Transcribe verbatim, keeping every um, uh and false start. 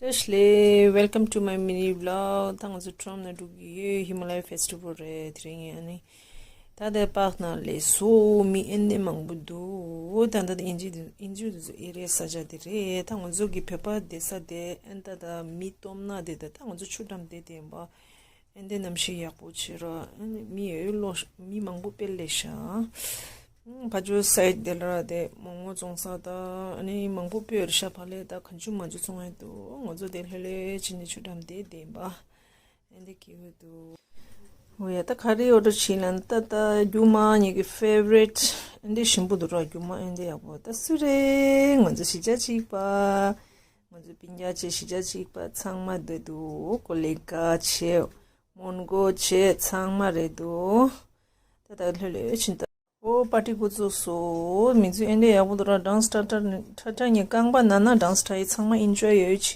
ལེ་ཤ་ལེ། Welcome to my mini vlog. ད་ང་ཚོ་ཁྲོམ་ན་འགྲོ་གི་ཡོད། Himalaya festival རེད། དེ་རིང་ཨ་ནི་ད་ལྟ་པཱརཀ་ནང་སླེབས་སོང་། མི་ཨེ་འདྲ་མང་པོ་འདུག་ད་ལྟ་ཨིན་ཇི་ཨིན་ཇི་དེ་ཚོ་ཨེ་རི་ཡ་ས་ཆ་དེ་རེད། ད་ང་ཚོ་གི་བོད་པ་བསྡད་ས་དེ་ཨེ་འདྲ་ད་མི་སྟོབས་ན་དེ་ད་ད་ང་ཚོ་ཆུ་འགྲམ་དེ་བསྡད་ཡིན་པ། ཨེ་འདྲ་གནམ་གཤིས་ཡག་པོ་བྱེད་ར། ཨ་ནི་མི་ཡོད་ལོ། མི་མང་པོ་དཔེ་སླེབས་ཤག་ཨུམ། ཕ་ཇོ་སའིཌ་དེ་ལ་དེ་མོག་མོག་བཙོང་ས་དང་ཨ་ནི་མང་པོ་དཔེ་ཡོད་རེད་ཤག་ཕ་ལེ་ད་གང་བྱུང་མང་བྱུང་བཙོང་ཡ་འདུག་ང་ཚོ་དེ་ལྷོད་ལྷོད་བྱས་ནས་ཆུ་འགྲམ་དེ་བསྡད་ཡིན་པ། ཨེ་འདྲ་གི་ཡོད་འདུག་འོ་ཡ། ད་ག་རེ་ཨོ་ཌར་བྱས་ལབ་ན་ད་ད་རྒྱུ་མ་ངེད་ཀྱི་ཕེ་ཝ་རིཊ་ཨེ་འདྲ་ཞིམ་པོ་འདུག་ར། རྒྱུ་མ་ཨེ་འདྲ་ཡག་པོ། ད་སུ་རེད། ང་ཚོ་གཞིས་ཆགས་གཅིག་པ། ང་ཚོ་སྤུན་ཀྱག་བྱས་གཞིས་ཆགས་གཅིག་པ་ཚང་མ་བསྡད་འདུག་ཀོ་ལི་གྷལ་བྱས། མོན་གྷོ་བྱས། ཚང་མ་རེད་འདུག་ད་ད་ལྷོད་ལྷོད་བྱས་ད། ཨོ་པར་ཊི་འགོ་བཙུགས་སོང་། མི་ཚོས་ཨེ་འདྲ་ཡག་པོ་འདུག་ར། ཌན་སི་ཊ་ཊ་ཊ་ཊ་ངས་རྐང་པ་ན་ན་ཌན་སི་ཊ་ཡི་ཚང་མ་ཨེན་ཇོའི་ཡོད་བྱས།